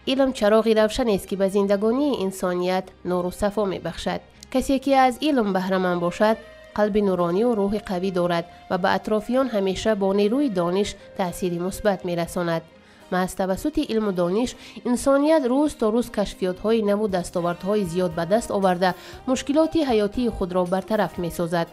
Илм чароғи равшанест, ки ба зиндагонии инсоният нуру сафо мебахшад. Касе ки аз илм баҳраманд бошад, қалби нуронию рӯҳи қавӣ дорад ва ба атрофиён ҳамеша бо нерӯи дониш таъсири мусбат мерасонад. Маҳз тавассути илму дониш инсоният рӯз то рӯз кашфиётҳои наву дастовардҳои зиёд ба даст оварда, мушкилоти ҳаётии худро бартараф месозад.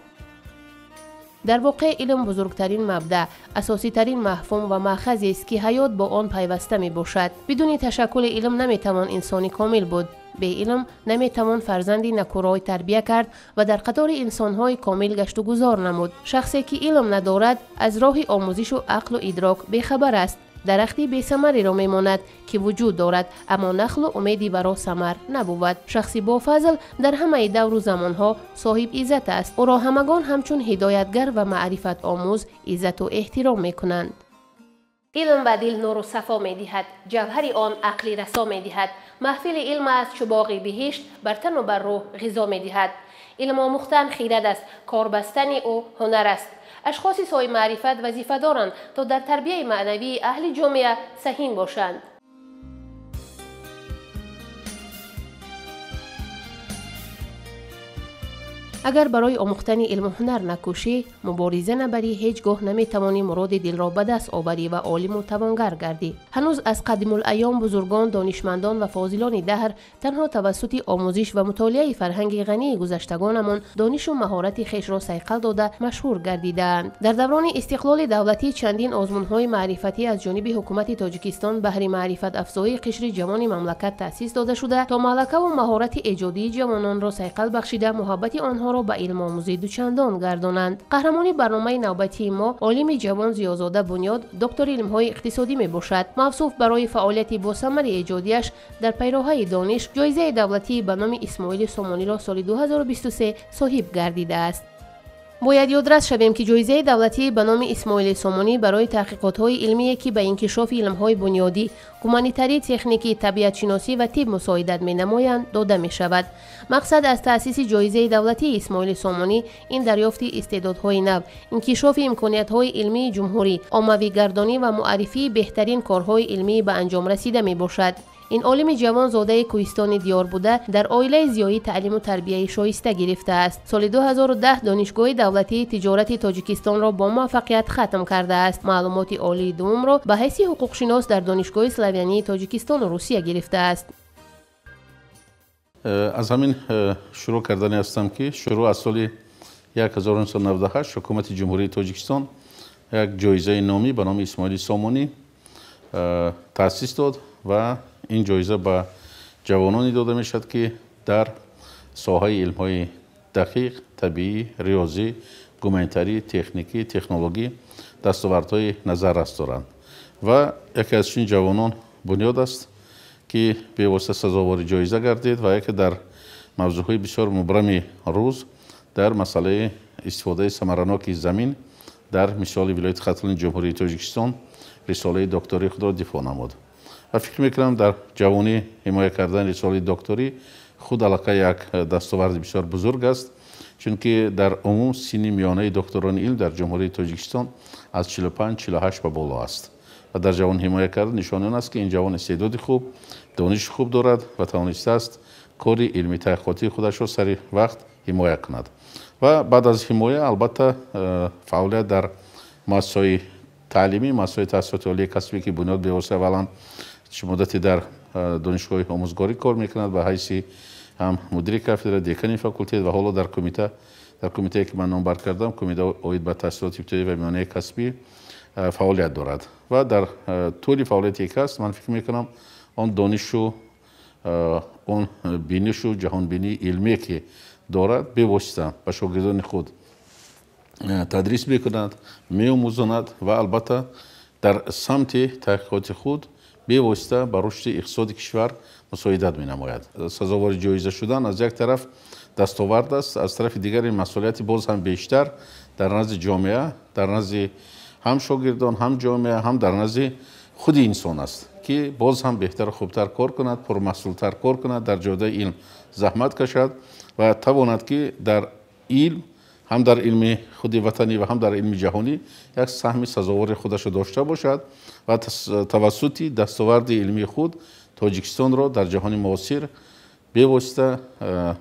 Дар воқеъ илм бузургтарин мабдаъ, асоситарин мафҳум ва маъхазест, ки ҳаёт бо он пайваста мебошад. Бидуни ташаккули илм наметавон инсони комил буд. Бе илм наметавон фарзанди накӯрой тарбия кард ва дар қатори инсонҳои комил гаштугузор намуд. Шахсе ки илм надорад, аз роҳи омӯзишу ақлу идрок бехабар аст. Дарахти бесамареро мемонад, ки вуҷуд дорад, аммо нахлу умеди баро самар набувад. Шахси бофазл дар ҳамаи давру замонҳо соҳиб иззат аст. Ӯро ҳамагон ҳамчун ҳидоятгар ва маърифатомӯз иззату эҳтиром мекунанд. Илм ба дил нуру сафо медиҳад, ҷавҳари он ақли расо медиҳад. Маҳфили илм аст чу боғи биҳишт, бар тану бар рӯҳ ғизо медиҳад. Илм омӯхтан хирад аст, корбастани ӯ ҳунар аст. Ашхоси соҳибмаърифат вазифа доранд, то дар тарбияи маънавии аҳли ҷомеа саҳим бошанд. Агар барои омӯхтани илму ҳунар накӯшӣ, мубориза набарӣ, ҳеҷ гоҳ наметавонӣ муроди дилро ба даст оварӣ ва олиму тавонгар гардӣ. Ҳанӯз аз қадимулайём бузургон, донишмандон ва фозилони даҳр танҳо тавассути омӯзиш ва мутолиаи фарҳанги ғании гузаштагонамон донишу маҳорати хешро сайқал дода машҳур гардидаанд. Дар даврони истиқлоли давлатӣ чандин озмунҳои маърифатӣ аз ҷониби ҳукумати Тоҷикистон баҳри маърифатафзоии қишри ҷавони мамлакат таъсис дода шуда, то малакаву маҳорати эҷодии ҷавононро сайқал бахшида, муҳаббати онҳоро ба илмомӯзӣ дучандон гардонанд. Қаҳрамони барномаи навбатии мо олими ҷавон Зиёзода Бунёд, доктори илмҳои иқтисодӣ мебошад. Мавсуф барои фаъолияти босамари эҷодиаш дар пайроҳаи дониш ҷоизаи давлатии ба номи Исмоили Сомониро соли 2023 соҳиб гардидааст. Бояд ёдрас шавем, ки ҷоизаи давлатии ба номи Исмоили Сомонӣ барои таҳқиқотҳои илмие, ки ба инкишофи илмҳои бунёдӣ, гуманитарӣ, техникӣ, табиатшиносӣ ва тиб мусоидат менамоянд, дода мешавад. Мақсад аз таъсиси ҷоизаи давлатии Исмоили Сомонӣ ин дарёфти истеъдодҳои нав, инкишофи имкониятҳои илмии ҷумҳурӣ, оммавигардонӣ ва муаррифии беҳтарин корҳои илмии ба анҷом расида мебошад. Ин олими ҷавон зодаи кӯҳистони диёр буда, дар оилаи зиёӣ таълиму тарбияи шоиста гирифтааст. Соли 2010 Донишгоҳи давлатии тиҷорати Тоҷикистонро бо муваффақият хатм кардааст. Маълумоти олии дуюмро ба ҳайси ҳуқуқшинос дар Донишгоҳи славянии Тоҷикистону Русия гирифтааст. Аз ҳамин шурӯъ кардани ҳастам, ки шурӯъ аз соли 1998 ҳукумати Ҷумҳурии Тоҷикистон як ҷоизаи номӣ ба номи Исмоили Сомонӣ таъсис дод ва ин ҷоиза ба ҷавононе дода мешавад, ки дар соҳаи илмҳои дақиқ, табиӣ, риёзӣ, гуманитарӣ, техникӣ, технологӣ дастовардҳои назаррас доранд. Ва яке аз чунин ҷавонон Бунёд аст, ки бевосита сазовори ҷоиза гардид ва яке дар мавзӯъҳои бисёр мубрами рӯз дар масъалаи истифодаи самараноки замин дар мисоли вилояти Хатлони Ҷумҳурии Тоҷикистон рисолаи доктории худро дифоъ намуд. Ва фикр мекунам, дар ҷавонӣ ҳимоя кардани рисолаи докторӣ худ аллакай як дастоварди бисёр бузург аст, чунки дар умум синни миёнаи докторони илм дар Ҷумҳурии Тоҷикистон аз 45-48 ба боло аст. Ва дар ҷавон ҳимоя кардан нишони он аст, ки ин ҷавон истеъдоди хуб, дониши хуб дорад ва тавонистааст кори илмӣ таҳқиқотии худашро сари вақт ҳимоя кунад. Ва баъд аз ҳимоя албатта фаъолият дар муассисаҳои таълимӣ, муассисаҳои таҳсилоти олии касбӣ, ки Бунёд бевосита аввалан чӣ муддате дар донишгоҳи омӯзгорӣ кор мекунад ба ҳайси ҳам мудири кафедра, декани факултет ва ҳоло дар кумита, дар кумитае ки ман номбар кардам, кумита оид ба таҳсилоти ибтидоӣ ва миёнаи касбӣ фаъолият дорад. Ва дар тӯли фаъолияте ки аст, ман фикр мекунам, он донишу, он бинишу ҷаҳонбинии илмие, ки дорад, бевосита ба шогирдони худ тадрис мекунад, меомӯзонад ва албатта дар самти таҳқиқоти худ бевосита ба рушди иқтисоди кишвар мусоидат менамояд. Сазовори ҷоиза шудан аз як тараф дастовард аст, аз тарафи дигар ин масъулияти боз ҳам бештар дар назди ҷомеа, дар назди ҳам шогирдон, ҳам ҷомеа, ҳам дар назди худи инсон аст, ки боз ҳам беҳтару хубтар кор кунад, пурмаҳсултар кор кунад, дар ҷодаи илм заҳмат кашад ва тавонад, ки дар илм, ҳам дар илми худи ватанӣ ва ҳам дар илми ҷаҳонӣ як саҳми сазовори худашро дошта бошад ва тавассути дастоварди илмии худ Тоҷикистонро дар ҷаҳони муосир бевосита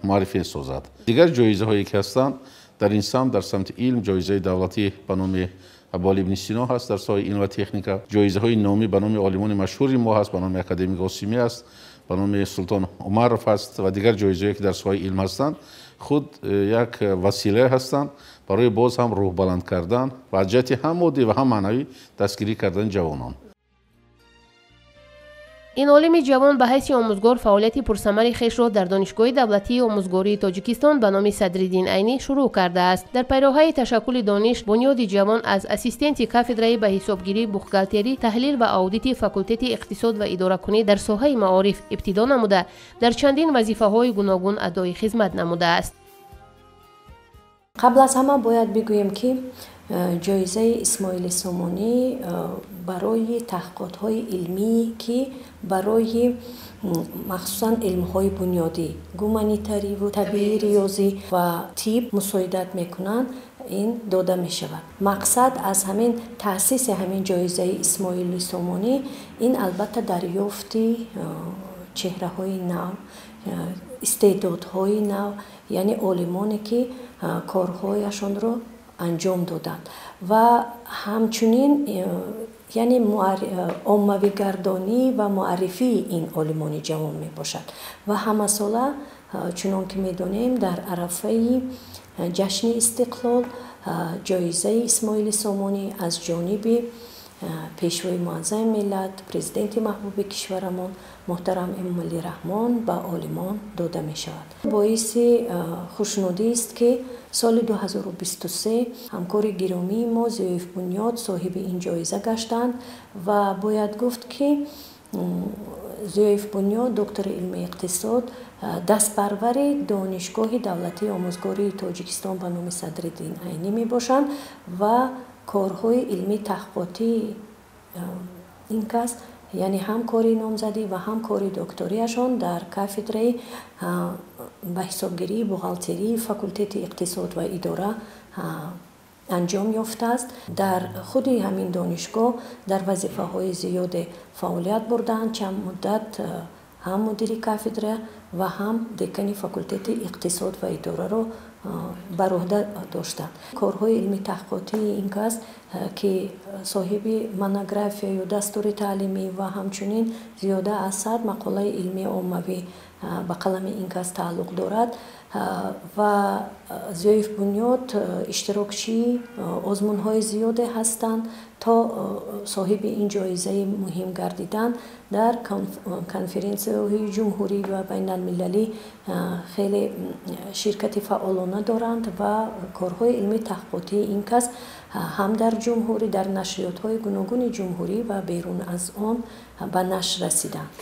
муаррифӣ созад. Дигар ҷоизаҳое ки ҳастанд дар ин самт, дар самти илм, ҷоизаи давлатӣ ба номи Абуалӣ ибни Сино ҳаст дар соҳаи илм ва техника, ҷоизаҳои номӣ ба номи олимони машҳури мо ҳаст, ба номи академик Осимӣ аст, ба номи Султон Умаров ҳаст ва дигар ҷоизаҳое ки дар соҳаи илм ҳастанд, худ як василае ҳастанд барои боз ҳам рӯҳбаланд кардан ва аз ҷиҳати ҳам моддӣ ва ҳам маънавӣ дастгирӣ кардани ҷавонон. Ин олими ҷавон ба ҳайси омӯзгор фаъолияти пурсамари хешро дар Донишгоҳи давлатии омӯзгории Тоҷикистон ба номи Садриддин Айнӣ шурӯъ кардааст. Дар пайроҳаи ташаккули дониш, бунёди ҷавон аз ассистенти кафедраи ба ҳисобгирӣ, бухгалтерӣ, таҳлил ва аудити факултети иқтисод ва идоракунӣ дар соҳаи маориф ибтидо намуда, дар чандин вазифаҳои гуногун адои хизмат намудааст. Қабл аз ҳама бояд бигӯем, ки ҷоизаи Исмоили Сомонӣ барои таҳқиқотҳои илмӣ, ки барои махсусан илмҳои бунёдӣ, гуманитариву табиӣ, риёзӣ ва тиб мусоидат мекунанд, ин дода мешавад. Мақсад аз ҳамин таъсиси ҳамин ҷоизаи Исмоили Сомонӣ ин албатта дарёфти чеҳраҳои нав, истеъдодҳои нав, яъне олимоне, ки корҳояшонро анҷом доданд ва ҳамчунин яъне оммавигардонӣ ва муаррифии ин олимони ҷавон мебошад. Ва ҳамасола, чунон ки медонем, дар арафаи ҷашни истиқлол ҷоизаи Исмоили Сомонӣ аз ҷониби пешвои муаззами миллат, президенти маҳбуби кишварамон муҳтарам Эмомалӣ Раҳмон ба олимон дода мешавад. Боиси хушнудист, ки соли 2023 ҳамкори гиромии мо Зиёев Бунёд соҳиби ин ҷоиза гаштанд ва бояд гуфт, ки Зиёев Бунёд, доктори илми иқтисод, дастпарвари Донишгоҳи давлатии омӯзгории Тоҷикистон ба номи Садриддин Айнӣ мебошанд ва корҳои илмии таҳқиқотии ин кас, яъне ҳам кори номзадӣ ва ҳам кори докториашон дар кафедраи ба ҳисобгирии бухгалтерии факултети иқтисод ва идора анҷом ёфтааст. Дар худи ҳамин донишгоҳ дар вазифаҳои зиёде фаъолият бурдаанд, чанд муддат ҳам мудири кафедра ва ҳам декани факултети иқтисод ва идораро бар уҳда доштанд. Корҳои илмии таҳқиқотии ин кас, ки соҳиби монографияю дастури таълимӣ ва ҳамчунин зиёда аз 100 мақолаи илмии оммавӣ ба қалами ин кас тааллуқ дорад ва Зиёев Бунёд иштирокчии озмунҳои зиёде ҳастанд то соҳиби ин ҷоизаи муҳим гардидан. Дар конференсияҳои ҷумҳурӣ ва байналмилалӣ хеле ширкати фаъолона доранд ва корҳои илмии таҳқиқотии ин кас ҳам дар ҷумҳурӣ, дар нашриётҳои гуногуни ҷумҳурӣ ва берун аз он ба нашр расиданд.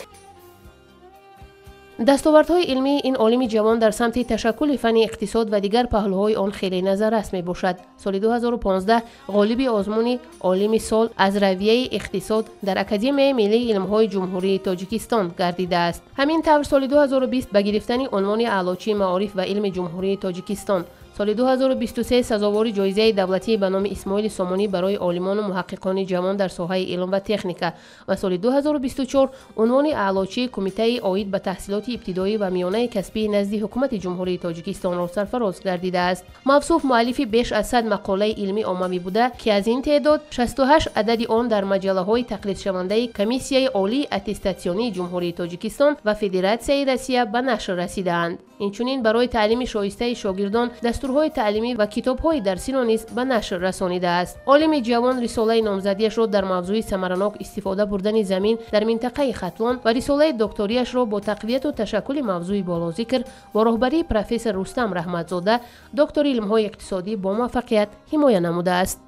Дастовардҳои илмии ин олими ҷавон дар самти ташаккули фанни иқтисод ва дигар паҳлӯҳои он хеле назаррас мебошад. Соли 2015 ғолиби озмуни олими сол аз равияи иқтисод дар Академияи миллии илмҳои Ҷумҳурии Тоҷикистон гардидааст. Ҳамин тавр, соли 2020 ба гирифтани унвони Аълочии маориф ва илми Ҷумҳурии Тоҷикистон, соли 2023 сазовори ҷоизаи давлатӣ ба номи Исмоили Сомонӣ барои олимону муҳаққиқони ҷавон дар соҳаи илм ва техника ва соли 2024 унвони Аълочии Кумитаи оид ба таҳсилоти ибтидоӣ ва миёнаи касбии назди Ҳукумати Ҷумҳурии Тоҷикистонро сарфароз гардидааст. Мавсуф муаллифи беш аз 100 мақолаи илмӣ оммавӣ буда, ки аз ин теъдод 68 адади он дар маҷаллаҳои тақлидшавандаи Комиссияи олии аттестатсионии Ҷумҳурии Тоҷикистон ва Федератсияи Россия ба нашр расидаанд. Инчунин барои таълими шоистаи шогирдон дастурҳои таълимӣ ва китобҳои дарсиро низ ба нашр расонидааст. Олими ҷавон рисолаи номзадиашро дар мавзӯи самаранок истифода бурдани замин дар минтақаи Хатлон ва рисолаи докториашро бо тақвияту ташаккули мавзӯи болозикр бо роҳбарии профессор Рустам Раҳматзода, доктори илмҳои иқтисодӣ, бо муваффақият ҳимоя намудааст.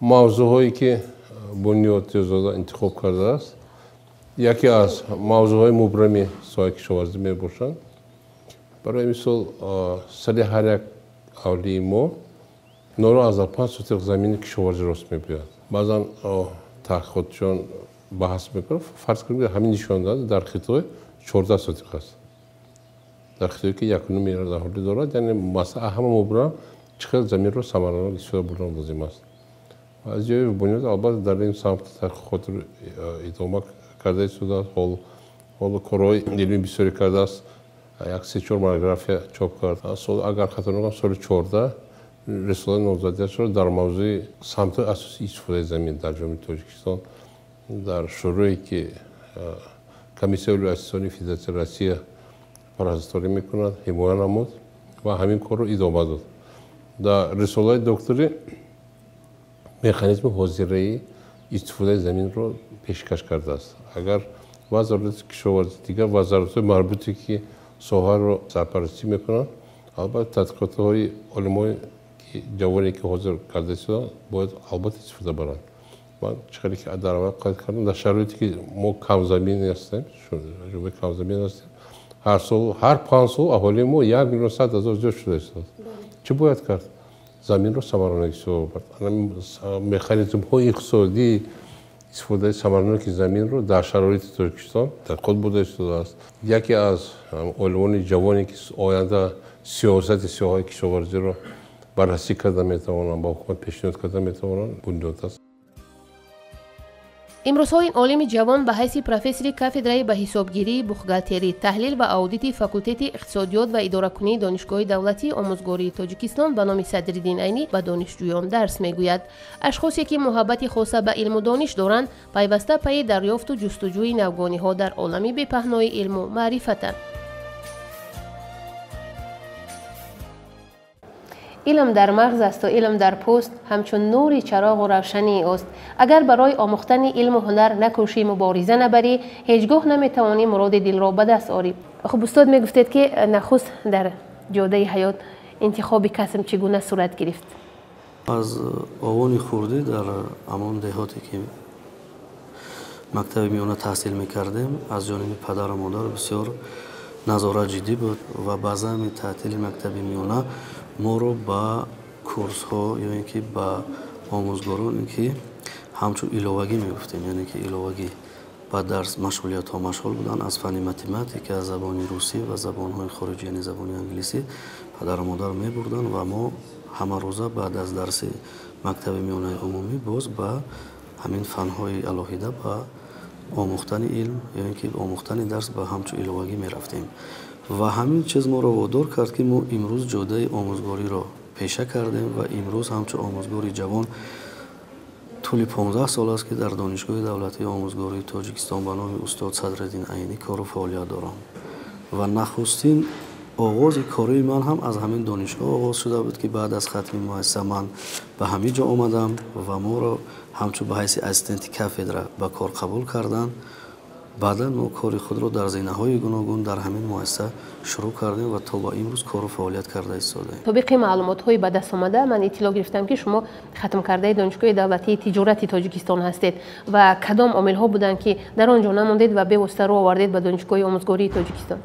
Мавзӯъҳое, ки Бунёд Зиёзода интихоб кардааст, яке аз мавзӯъҳои мубрами соҳаи кишоварзӣ мебошанд. Барои мисол, сари ҳар як аҳолии мо 0,5 сотиқ замини кишоварзӣ рост мебиёяд. Баъзан таҳқиқотчиён баҳс мекунанд, фарз кунем, ки ҳамин нишондиҳанда дар Хитой 14 сотиқ аст, дар Хитое, ки 1,5 миллиард аҳолӣ дорад. Яъне масъала ҳама мубрам чӣ хел заминро самаранок истифода бурдан лозим аст. Зиёев Бунёд албатта дар ин самт таҳқиқотро идома карда истодааст. Ҳол Ҳоло корҳои илмии бисёре кардааст. Як 3-4 монография чоп кард. Сол, агар хато накунам, соли 14 рисолаи номзадиашро дар мавзӯи самтҳои асосии истифодаи замин дар Ҷумҳурии Тоҷикистон дар шӯрое ки Комиссияи олии аттестатсионии Федератсияи Россия парасторӣ мекунад, ҳимоя намуд ва ҳамин корро идома дод. Дар рисолаи докторӣ механизми ҳозираи истифодаи заминро пешкаш кардааст. Агар вазорати кишоварзӣ, дигар вазоратҳои марбуте ки соҳаро сарпарастӣ мекунанд, албатта тадқиқотҳои олимои ҷавоне ки ҳозир карда истодаанд, бояд албатта истифода баранд. Ман чӣ қадре ки дар аввал қайд кардам, дар шароите ки мо камзамин ҳастем, ҷумҳурии камзамин ҳастем, ҳар сол, ҳар 5 сол аҳолии мо 1 100 000 зиёд шуда истодааст. Чӣ бояд кард? Заминро самаранок истифода бард. Механизмҳои иқтисодии истифодаи самараноки заминро дар шароити Тоҷикистон тадқиқот бурда истодааст. Яке аз олимони ҷавоне ки оянда сиёсати соҳаи кишоварзиро баррасӣ карда метавонанд, ба ҳукумат пешниҳод карда метавонанд, бунёд аст. Имрӯзҳо ин олими ҷавон ба ҳайси профессори кафедраи ба ҳисобгирӣ, бухгалтерӣ, таҳлил ва аудити факултети иқтисодиёт ва идоракунии Донишгоҳи давлатии омӯзгории Тоҷикистон ба номи Садриддин Айнӣ ба донишҷӯён дарс мегӯяд. Ашхосе ки муҳаббати хоса ба илму дониш доранд, пайваста пайи дарёфту ҷустуҷӯи навгониҳо дар олами бепаҳнои илму маърифатанд. Илм дар мағз асту илм дар пӯст, ҳамчун нури чароғу равшании ӯст. Агар барои омӯхтани илму ҳунар накӯшӣ, мубориза набарӣ, ҳеҷ гоҳ наметавонӣ муроди дилро ба даст орӣ. Хуб, устод, мегуфтед ки нахуст дар ҷодаи ҳаёт интихоби касб чӣ гуна сурат гирифт? Аз овони хурдӣ дар ҳамон деҳоте ки мактаби миёна таҳсил мекардем, аз ҷониби падару модар бисёр назорат ҷиддӣ буд ва баъзан таътили мактаби миёна моро ба курсҳо ё ин ки ба омӯзгорон ки ҳамчун иловагӣ мегуфтем, яъне ки иловагӣ ба дарс машғулиятҳо машғул буданд аз фанни математика, аз забони русӣ ва забонҳои хориҷӣ, яъне забони англисӣ падару модар мебурданд ва мо ҳамарӯза баъд аз дарси мактаби миёнаи умумӣ боз ба ҳамин фанҳои алоҳида ба омӯхтани илм ё ин ки омӯхтани дарс ба ҳамчун иловагӣ мерафтем. Ва ҳамин чиз моро водор кард ки мо имрӯз ҷодаи омӯзгориро пеша кардем ва имрӯз ҳамчун омӯзгори ҷавон тӯли 15 сол аст ки дар Донишгоҳи давлатии омӯзгории Тоҷикистон ба номи устод Садриддин Айнӣ кору фаъолият дорам. Ва нахустин оғози кории ман ҳам аз ҳамин донишгоҳ оғоз шуда буд ки баъд аз хатми муассиса ман ба ҳамин ҷо омадам ва моро ҳамчун ба ҳайси ассистенти кафедра ба кор қабул карданд. Баъдан мо кори худро дар зинаҳои гуногун дар ҳамин муассиса шурӯъ кардем ва то ба имрӯз кору фаъолият карда истодаем. Тобиқи маълумотҳои ба даст омада ман иттилоъ гирифтам ки шумо хатмкардаи Донишгоҳи давлатии тиҷорати Тоҷикистон ҳастед ва кадом омилҳо буданд ки дар он ҷо намондед ва бевосита рӯ овардед ба Донишгоҳи омӯзгории Тоҷикистон?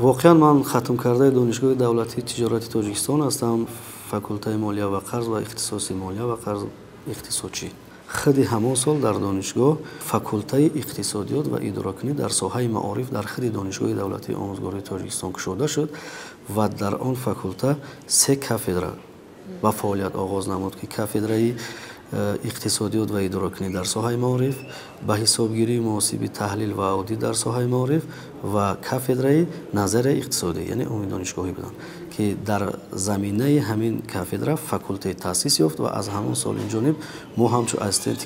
Воқеан ман хатмкардаи Донишгоҳи давлатии тиҷорати Тоҷикистон ҳастам, факултаи молия ва қарз ва ихтисоси молия ва қарз иқтисодчӣ. Худи ҳамон сол дар донишгоҳ факултаи иқтисодиёт ва идоракунӣ дар соҳаи маориф дар худи Донишгоҳи давлатии омӯзгории Тоҷикистон кушода шуд ва дар он факулта 3 кафедра ба фаъолият оғоз намуд ки кафедраи иқтисодиёт ва идоракунӣ дар соҳаи маориф, ба ҳисобгирии муҳосиби таҳлил ва аудит дар соҳаи маориф ва кафедраи назарияи иқтисодӣ, яъне умумидонишгоҳӣ буданд ки дар заминаи ҳамин кафедра факултет таъсис ёфт ва аз ҳамон сол инҷониб мо ҳамчун ассистенти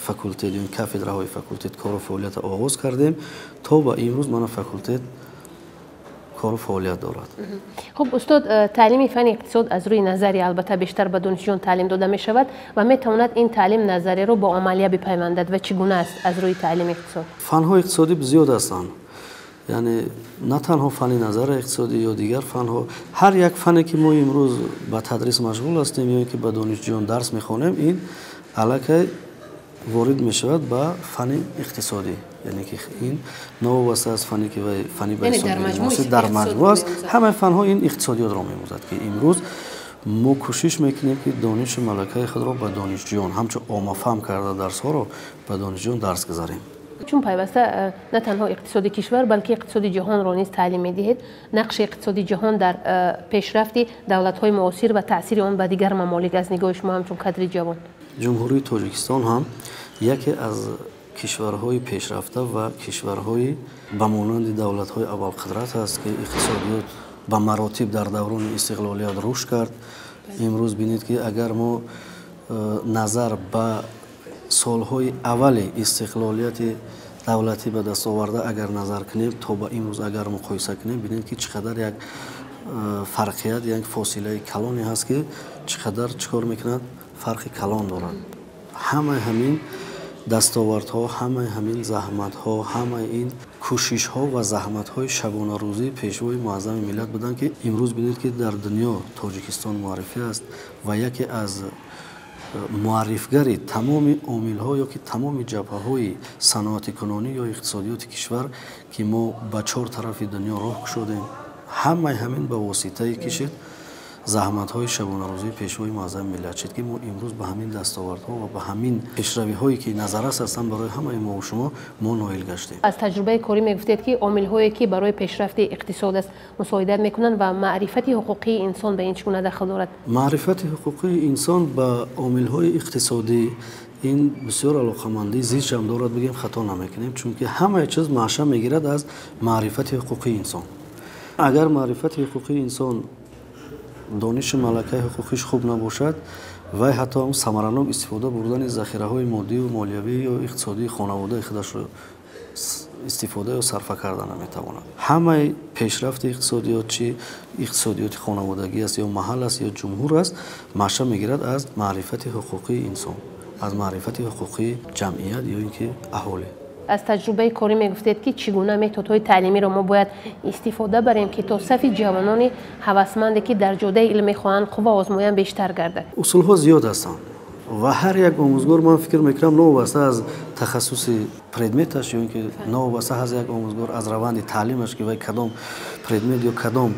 факултет ё кафедраҳои факултет кору фаъолиятро оғоз кардем то ба имрӯз мана факултет кору фаъолият дорад. Хуб, устод, таълими фанни иқтисод аз рӯи назария албатта бештар ба донишҷӯён таълим дода мешавад ва метавонад ин таълим назарияро бо амалия бипайвандад ва чӣ гуна аст аз рӯи таълими иқтисод? Фанҳои иқтисодӣ зиёд ҳастанд, яъне на танҳо фанни назарияи иқтисодӣ ё дигар фанҳо, ҳар як фане ки мо имрӯз ба тадрис машғул ҳастем ё ин ки ба донишҷӯён дарс мехонем, ин аллакай ворид мешавад ба фанни иқтисодӣ, яъне ки ин новобаста аз фанне ки фанни ба ҳисоб дар маҷмӯъ аст, ҳамаи фанҳо ин иқтисодиётро меомӯзад ки имрӯз мо кӯшиш мекунем ки донишу малакаи худро ба донишҷӯён ҳамчун оммафаҳм карда дарсҳоро ба донишҷӯён дарс гузарем. Чун пайваста на танҳо иқтисоди кишвар, балки иқтисоди ҷаҳонро низ таълим медиҳед, нақши иқтисоди ҷаҳон дар пешрафти давлатҳои муосир ва таъсири он ба дигар мамолик аз нигоҳи шумо ҳамчун кадри ҷавон? Ҷумҳурии Тоҷикистон ҳам яке аз Кишварҳои пешрафта ва кишварҳои ба монанди давлатҳои абарқудрат аст, ки иқтисодиёт ба маротиб дар даврони истиқлолият рушд кард. Имрӯз бинед, ки агар мо назар ба солҳои аввали истиқлолияти давлатӣ ба даст оварда агар назар кунем, то ба имрӯз агар муқоиса кунем, бинед, ки чӣ қадар як фарқият, як фосилаи калоне ҳаст, ки чӣ қадар чӣ кор мекунад, фарқи калон дорад. Ҳамаи ҳамин дастовардҳо, ҳамаи ҳамин заҳматҳо, ҳамаи ин кӯшишҳо ва заҳматҳои шабонарӯзии Пешвои Муаззами миллат буданд, ки имрӯз бинед, ки дар дунё Тоҷикистон муаррифӣ аст ва яке аз муаррифгари тамоми омилҳо ё ки тамоми ҷабҳаҳои саноатикунонӣ ё иқтисодиёти кишвар, ки мо ба чор тарафи дунё роҳ кушодем. Ҳамаи ҳамин ба воситаи кишид заҳматҳои шабонарӯзии Пешвои Муаззами миллат шуд, ки мо имрӯз ба ҳамин дастовардҳо ва ба ҳамин пешравиҳое, ки назаррас ҳастанд барои ҳамаи мо ва шумо, мо ноил гаштем. Аз таҷрибаи корӣ мегуфтед, ки омилҳое, ки барои пешрафти иқтисод аст, мусоидат мекунанд ва маърифати ҳуқуқии инсон ба ин чӣ гуна дахл дорад? Маърифати ҳуқуқии инсон ба омилҳои иқтисодӣ ин бисёр алоқамандии зич ҳам дорад, бигем хато намекунем, чунки ҳамаи чиз маъша мегирад аз маърифати ҳуқуқии инсон. Агар маърифати ҳуқуқии инсон, дониши малакаи ҳуқуқиш хуб набошад, вай ҳатто ҳам самаранок истифода бурдани захираҳои моддию молиявӣ ё иқтисодии хонаводаи худашро истифода ё сарфа карда наметавонад. Ҳамаи пешрафти иқтисодиёт, чи иқтисодиёти хонаводагӣ аст ё маҳал аст ё ҷумҳур аст, маъша мегирад аз маърифати ҳуқуқии инсон, аз маърифати ҳуқуқии ҷамъият ё ин ки аҳолӣ. Аз таҷрибаи корӣ мегуфтед, ки чӣ гуна методҳои таълимиро мо бояд истифода барем, ки то сафи ҷавонони ҳавасманде, ки дар ҷодаи илм мехоҳанд қувва озмоянд, бештар гардад. Усулҳо зиёд ҳастанд ва ҳар як омӯзгор, ман фикр мекунам, новобаста аз тахассуси предметаш ё ин ки новобаста аз як омӯзгор аз раванди таълимаш, ки вай кадом предмет ё кадом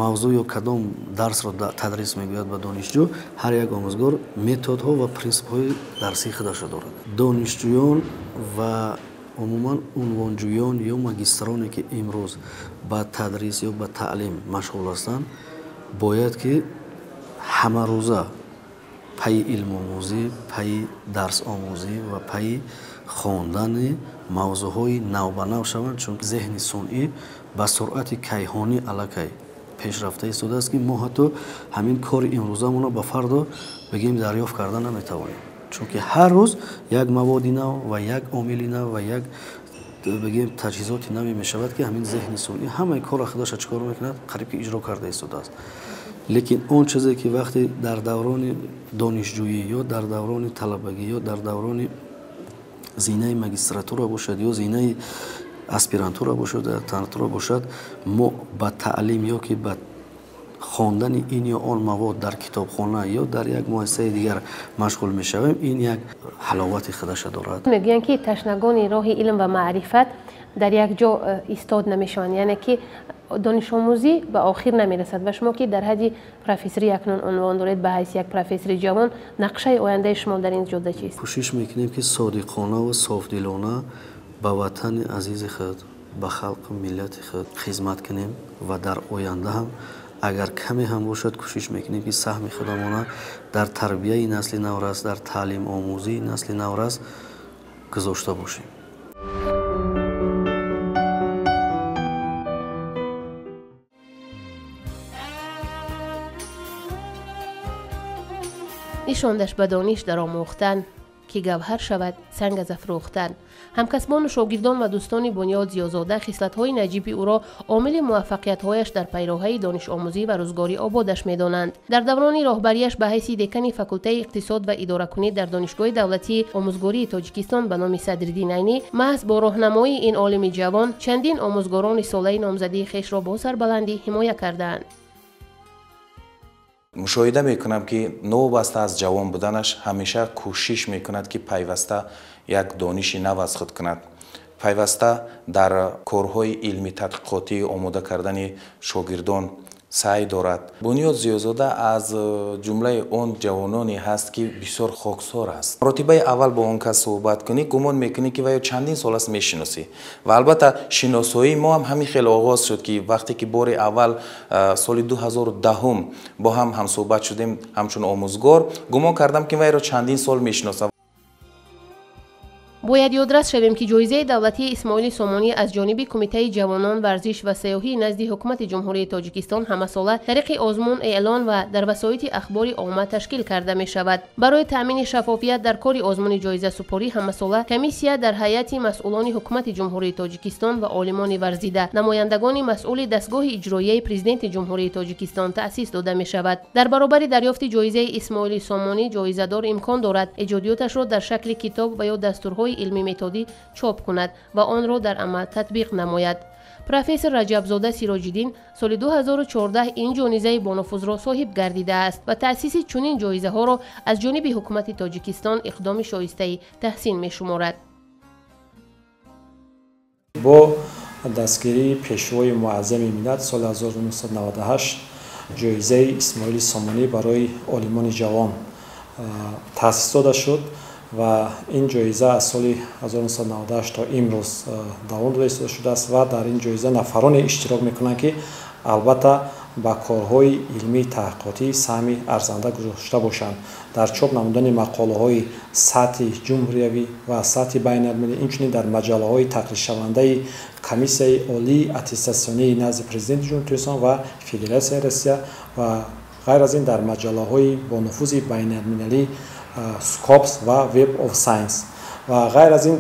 мавзӯъ ё кадом дарсро тадрис мегӯяд ба донишҷӯ, ҳар як омӯзгор методҳо ва принсипҳои дарсии худашро дорад. Донишҷӯён ва умуман унвонҷӯён ё магистроне, ки имрӯз ба тадрис ё ба таълим машғул ҳастанд, бояд ки ҳамарӯза пайи илмомӯзӣ, пайи дарсомӯзӣ ва пайи хондани мавзӯъҳои навбанав шаванд, чунки зеҳни сунъӣ ба суръати кайҳонӣ аллакай пешрафта истодааст, ки мо ҳатто ҳамин кори имрӯзамонро ба фардо бигем дарёфт карда наметавонем, чунки ҳар рӯз як маводи нав ва як омили нав ва як бигем таҷҳизоти наве мешавад, ки ҳамин зеҳни сунъӣ ҳамаи корро худаша чӣ кор мекунад, қариб ки иҷро карда истодааст. Лекин он чизе, ки вақте дар даврони донишҷӯӣ ё дар даврони талабагӣ ё дар даврони зинаи магистратура бошад ё зинаи аспирантура бошад, докторантура бошад, мо ба таълим ё ки ба хондани ин ё он мавод дар китобхона ё дар як муассисаи дигар машғул мешавем, ин як ҳаловати худаша дорад. Мегӯянд, ки ташнагони роҳи илм ва маърифат дар як ҷо истод намешаванд, яъне ки донишомӯзӣ ба охир намерасад. Ва шумо, ки дар ҳадди профессорӣ акнун унвон доред, ба ҳайси як профессори ҷавон, нақшаи ояндаи шумо дар ин ҷода чист? Кӯшиш мекунем, ки содиқона ва софдилона ба ватани азизи худ, ба халқу миллати худ хизмат кунем ва дар оянда ҳам агар каме ҳам бошад, кӯшиш мекунем, ки саҳми худамона дар тарбияи насли наврас, дар таълимомӯзии насли наврас гузошта бошем. Нишондаш ба дониш дар омӯхтан, ки гавҳар шавад санг аз афрӯхтан. Ҳамкасбону шогирдон ва дӯстони Бунёд Зиёзода хислатҳои наҷиби ӯро омили муваффақиятҳояш дар пайроҳаи донишомӯзӣ ва рӯзгори ободаш медонанд. Дар даврони роҳбарияш ба ҳайси декани факултаи иқтисод ва идоракунӣ дар Донишгоҳи давлатии омӯзгории Тоҷикистон ба номи Садриддин Айнӣ, маҳз бо роҳнамоии ин олими ҷавон чандин омӯзгорони солаи номзадии хешро бо сарбаландӣ ҳимоя кардаанд. Мушоҳида мекунам, ки новобаста аз ҷавон буданаш ҳамеша кӯшиш мекунад, ки пайваста як дониши нав аз худ кунад, пайваста дар корҳои илми тадқиқотӣ омода кардани шогирдон саъй дорад. Бунёд Зиёзода аз ҷумлаи он ҷавононе ҳаст, ки бисёр хоксор аст. Маротибаи аввал бо он кас суҳбат кунӣ, гумон мекунӣ, ки вайо чандин сол аст мешиносӣ. Ва албатта шиносоии мо ҳам ҳамин хел оғоз шуд, ки вақте ки бори аввал соли 2010 бо ҳам ҳамсуҳбат шудем ҳамчун омӯзгор, гумон кардам, ки вайро чандин сол мешиносам. Бояд ёдрас шавем, ки ҷоизаи давлатии Исмоили Сомонӣ аз ҷониби Кумитаи ҷавонон, варзиш ва сайёҳии назди Ҳукумати Ҷумҳурии Тоҷикистон ҳамасола тариқи озмун, эълон ва дар васоити ахбори омма ташкил карда мешавад. Барои таъмини шаффофият дар кори озмуни ҷоизасупорӣ ҳамасола комиссия дар ҳайати масъулони Ҳукумати Ҷумҳурии Тоҷикистон ва олимони варзида, намояндагони масъули дастгоҳи иҷроияи Президенти Ҷумҳурии Тоҷикистон таъсис дода мешавад. Дар баробари дарёфти ҷоизаи Исмоили Сомонӣ ҷоизадор имкон дорад эҷодиёташро дар шакли китоб ва ё дастурҳои илмӣ методӣ чоп кунад ва онро дар амал татбиқ намояд. Профессор Раҷабзода Сироҷиддин соли 2014 ин ҷоизаи бонуфузро соҳиб гардидааст ва таъсиси чунин ҷоизаҳоро аз ҷониби ҳукумати Тоҷикистон иқдоми шоистаи таҳсин мешуморад. Бо дастгирии Пешвои Муаззами миллат соли 1998 ҷоизаи Исмоили Сомонӣ барои олимони ҷавон таъсис дода шуд ва ин ҷоиза аз соли 1998 то имрӯз давом дода истода шудааст ва дар ин ҷоиза нафароне иштирок мекунанд, ки албатта ба корҳои илмии таҳқиқотӣ саҳми арзанда гузошта бошанд, дар чоп намудани мақолаҳои сатҳи ҷумҳуриявӣ ва сатҳи байналмилалӣ, инчунин дар маҷаллаҳои тақриршавандаи Комиссияи олии аттестатсионии назди Президенти Ҷумҳурии Тоҷикистон ва Федератсияи Россия ва ғайр аз ин дар маҷаллаҳои бонуфузи байналмилалӣ Scopus ва Web of Science ва ғайр аз ин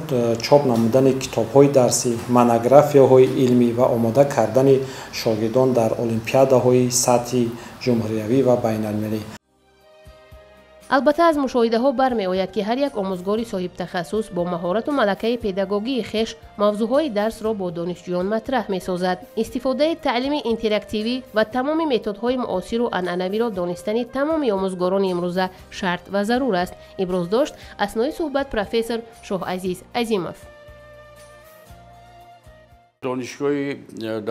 чоп намудани китобҳои дарсӣ, монографияҳои илмӣ ва омода кардани шогирдон дар олимпиадаҳои сатҳи ҷумҳуриявӣ ва байналмилалӣ. Албатта, аз мушоҳидаҳо бармеояд, ки ҳар як омӯзгори соҳибтахассус бо маҳорату малакаи педагогии хеш мавзӯъҳои дарсро бо донишҷӯён матраҳ месозад. Истифодаи таълими интерактивӣ ва тамоми методҳои муосиру анъанавиро донистани тамоми омӯзгорони имрӯза шарт ва зарур аст, иброз дошт аснои суҳбат профессор Шоҳазиз Азимов. Донишгоҳи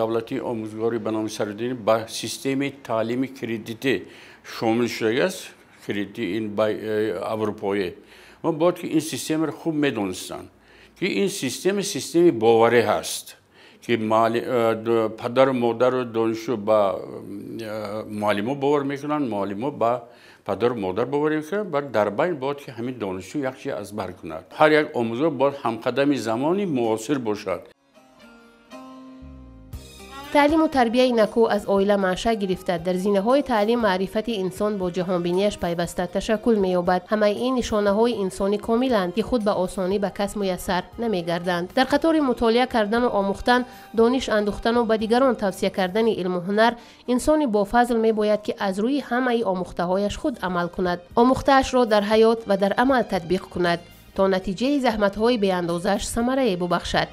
давлатии омӯзгорӣ ба номи Садриддин ба системаи таълими кредитӣ шомил шудааст. Кредити ин аврупоӣ. Мо бояд ки ин системаро хуб медонистанд, ки ин система системаи боварӣ ҳаст, ки падару модару донишҷӯ ба муаллимо бовар мекунанд, муаллимо ба падару модар бовар мекунанд, баъд дар байн бояд ки ҳамин донишҷӯ як чиз аз бар кунад. Ҳар як омӯзгор бояд ҳамқадами замони муосир бошад. Таълиму тарбияи накӯ аз оила маншаъ гирифта, дар зинаҳои таълим маърифати инсон бо ҷаҳонбинияш пайваста ташаккул меёбад. Ҳамаи ин нишонаҳои инсони комиланд, ки худ ба осонӣ ба кас муяссар намегарданд. Дар қатори мутолиа кардану омӯхтан, дониш андӯхтану ба дигарон тавсия кардани илму ҳунар, инсони бофазл мебояд, ки аз рӯи ҳамаи омӯхтаҳояш худ амал кунад, омӯхтаашро дар ҳаёт ва дар амал татбиқ кунад, то натиҷаи заҳматҳои беандозааш самарае бубахшад.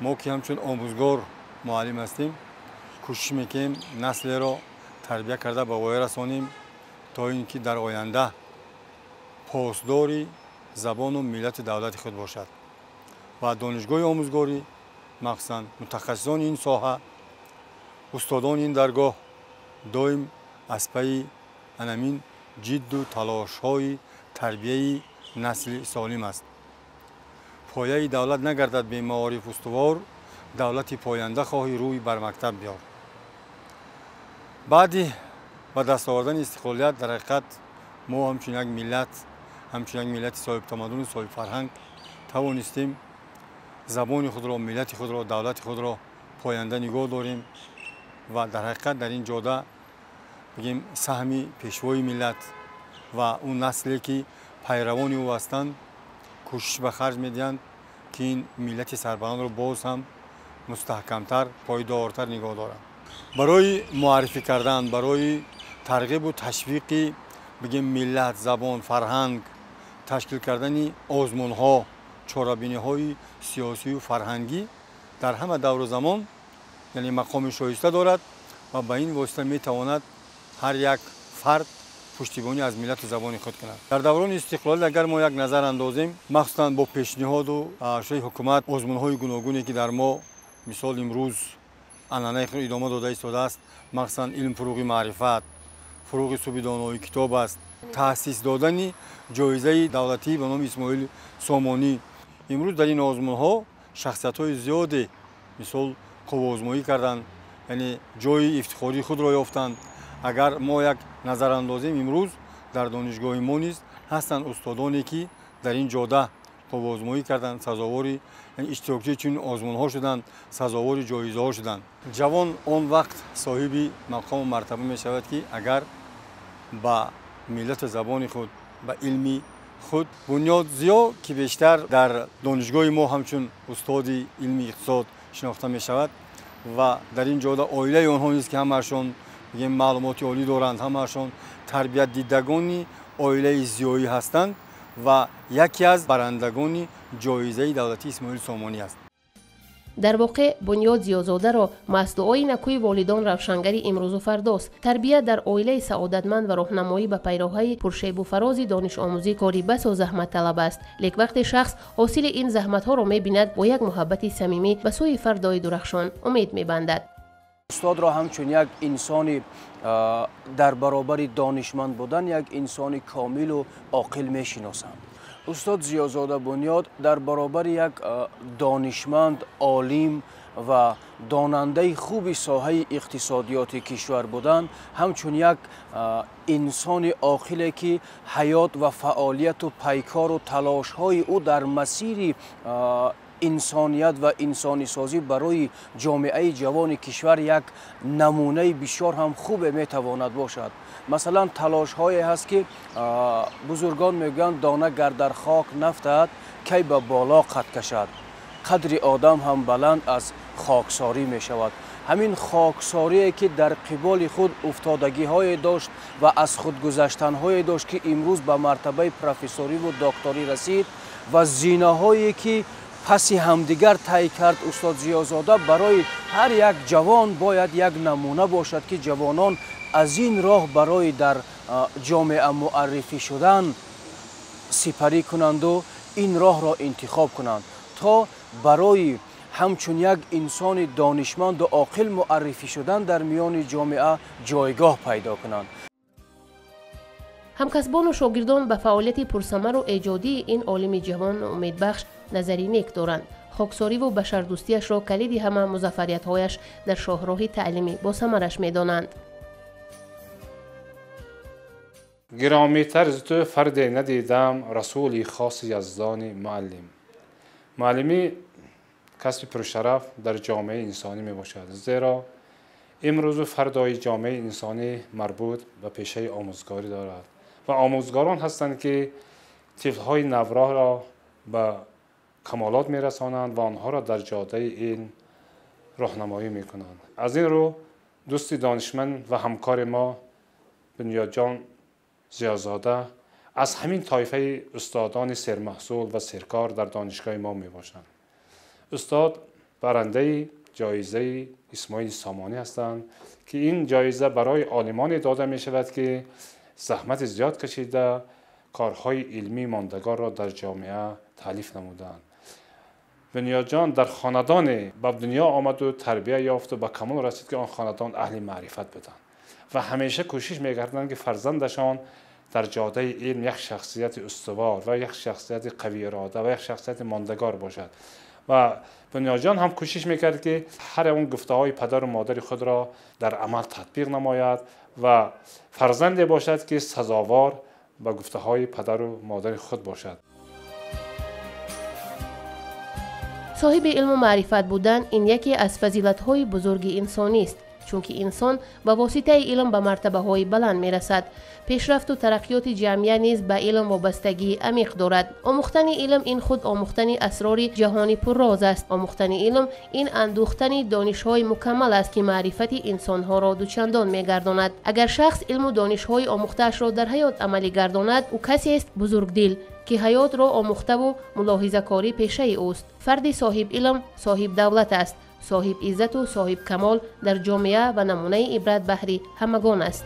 Мо ки ҳамчун омӯзгор муаллим ҳастем, кӯшиш мекунем наслеро тарбия карда ба воя расонем, то ин ки дар оянда посдори забону миллати давлати худ бошад. Ва донишгоҳи омӯзгорӣ, махсусан мутахассисони ин соҳа, устодони ин даргоҳ доим аз пайи анамин ҷидду талошҳои тарбияи насли солим аст. Пояи давлат нагардад бемаориф устувор, давлати поянда хоҳӣ рӯй бар мактаб биёр. Баъди ба даст овардани истиқлолият дар ҳақиқат мо ҳамчун як миллат, ҳамчун як миллати соҳибтамаддуну соҳибфарҳанг тавонистем забони худро, миллати худро, давлати худро поянда нигоҳ дорем ва дар ҳақиқат дар ин ҷода бигем саҳми Пешвои миллат ва он насле ки пайравони ӯ ҳастанд кӯшиш ба харҷ медиҳанд, ки ин миллати сарбаландро боз ҳам мустаҳкамтар, пойдортар нигоҳ доранд. Барои муаррифӣ кардан, барои тарғибу ташвиқи бигем миллат, забон, фарҳанг, ташкил кардани озмунҳо, чорабиниҳои сиёсию фарҳангӣ дар ҳама давру замон яъне мақоми шоиста дорад ва ба ин восита метавонад ҳар як фард пуштибонӣ аз миллату забони худ кунад. Дар даврони истиқлолият агар мо як назар андозем, махсусан бо пешниҳоду шои ҳукумат озмунҳои гуногуне ки дар мо мисол имрӯз анъанаи худ идома дода истодааст, махсусан илм фуруғи маърифат, фуруғи субҳи донои китоб аст, таъсис додани ҷоизаи давлатӣ ба номи Исмоили Сомонӣ. Имрӯз дар ин озмунҳо шахсиятҳои зиёде мисол қувваозмоӣ карданд, яъне ҷои ифтихории худро ёфтанд. Агар мо як назар андозем, имрӯз Дар донишгоҳи мо низ ҳастанд устодоне, ки дар ин ҷода қувваозмоӣ карданд, сазовори иштирокчии чунин озмунҳо шуданд, сазовори ҷоизаҳо шуданд. Ҷавон он вақт соҳиби мақому мартаба мешавад, ки агар ба миллату забони худ, ба илми худ. Бунёд Зиё, ки бештар дар донишгоҳи мо ҳамчун устоди илми иқтисод шинохта мешавад ва дар ин ҷода оилаи онҳо низ, ки ҳамаашон маълумоти олӣ доранд, ҳамаашон тарбиятдидагони оилаи зиёӣ ҳастанд ва яке аз барандагони ҷоизаи давлатии Исмоили Сомонӣ аст. Дар воқеъ Бунёд Зиёзодаро маҳз дуои накӯи волидон равшангари имрӯзу фардост. Тарбия дар оилаи саодатманд ва роҳнамоӣ ба пайроҳаи пуршебу фарози донишомӯзӣ кори басо заҳматталаб аст. Лек вақте шахс ҳосили ин заҳматҳоро мебинад, бо як муҳаббати самимӣ ба сӯи фардои дурахшон умед мебандад. Устодро ҳамчун як инсони дар баробари донишманд будан, як инсони комилу оқил мешиносанд. Устод Зиёзода Бунёд дар баробари як донишманд, олим ва донандаи хуби соҳаи иқтисодиёти кишвар будан, ҳамчун як инсони оқиле, ки ҳаёт ва фаъолияту пайкору талошҳои ӯ дар масири инсоният ва инсонисозӣ барои ҷомеаи ҷавони кишвар як намунаи бисёр ҳам хубе метавонад бошад. Масалан, талошҳое ҳаст, ки бузургон мегӯянд: дона гар дар хок нафтад, кай ба боло қад кашад. Қадри одам ҳам баланд аз хоксорӣ мешавад. Ҳамин хоксорие, ки дар қиболи худ уфтодагиҳое дошт ва аз худгузаштанҳое дошт, ки имрӯз ба мартабаи профессориву докторӣ расид ва зинаҳое, ки паси ҳамдигар тай кард, устод Зиёзода барои ҳар як ҷавон бояд як намуна бошад, ки ҷавонон аз ин роҳ барои дар ҷомеа муаррифӣ шудан сипарӣ кунанду ин роҳро интихоб кунанд, то барои ҳамчун як инсони донишманду оқил муаррифӣ шудан дар миёни ҷомеа ҷойгоҳ пайдо кунанд. Ҳамкасбону шогирдон ба фаъолияти пурсамару эҷодии ин олими ҷавону умедбахш назари нек доранд. Хоксориву башардӯстиашро калиди ҳама музаффариятҳояш дар шоҳроҳи таълимӣ босамараш медонанд. Гиромитар зи ту фарде надидам, расули хоси яздони муаллим. Муаллимӣ касби пуршараф дар ҷомеаи инсонӣ мебошад, зеро имрӯзу фардои ҷомеаи инсонӣ марбут ба пешаи омӯзгорӣ дорад ва омӯзгорон ҳастанд, ки тифлҳои навроҳро ба камолот мерасонанд ва онҳоро дар ҷодаи илм роҳнамоӣ мекунанд. Аз ин рӯ дӯсти донишманд ва ҳамкори мо Бунёдҷон Зиёзода аз ҳамин тоифаи устодони сермаҳсул ва серкор дар донишгоҳи мо мебошанд. Устод барандаи ҷоизаи Исмоили Сомонӣ ҳастанд, ки ин ҷоиза барои олимоне дода мешавад, ки заҳмати зиёд кашида корҳои илмии мондагорро дар ҷомеа таълиф намуданд. Бунёдҷон дар хонадоне ба дунё омаду тарбия ёфту ба камол расид, ки он хонадон аҳли маърифат буданд ва ҳамеша кӯшиш мекарданд, ки фарзандашон дар ҷодаи илм як шахсияти устувор ва як шахсияти қавиирода ва як шахсияти мондагор бошад. Ва Бунёдҷон ҳам кӯшиш мекард, ки ҳар он гуфтаҳои падару модари худро дар амал татбиқ намояд ва фарзанде бошад, ки сазовор ба гуфтаҳои падару модари худ бошад. Соҳиби илму маърифат будан ин яке аз фазилатҳои бузурги инсонист, чунки инсон ба воситаи илм ба мартабаҳои баланд мерасад. Пешрафту тараққиёти ҷамъият низ ба илм вобастагии амиқ дорад. Омӯхтани илм ин худ омӯхтани асрори ҷаҳони пурроз аст. Омӯхтани илм ин андӯхтани донишҳои мукаммал аст, ки маърифати инсонҳоро дучандон мегардонад. Агар шахс илму донишҳои омӯхтаашро дар ҳаёт амалӣ гардонад, ӯ касест бузургдил, ки ҳаётро омӯхтаву мулоҳизакорӣ пешаи ӯст. Фарди соҳибилм соҳибдавлат аст, соҳибиззату соҳибкамол дар ҷомеа ва намунаи ибрат баҳри ҳамагон аст.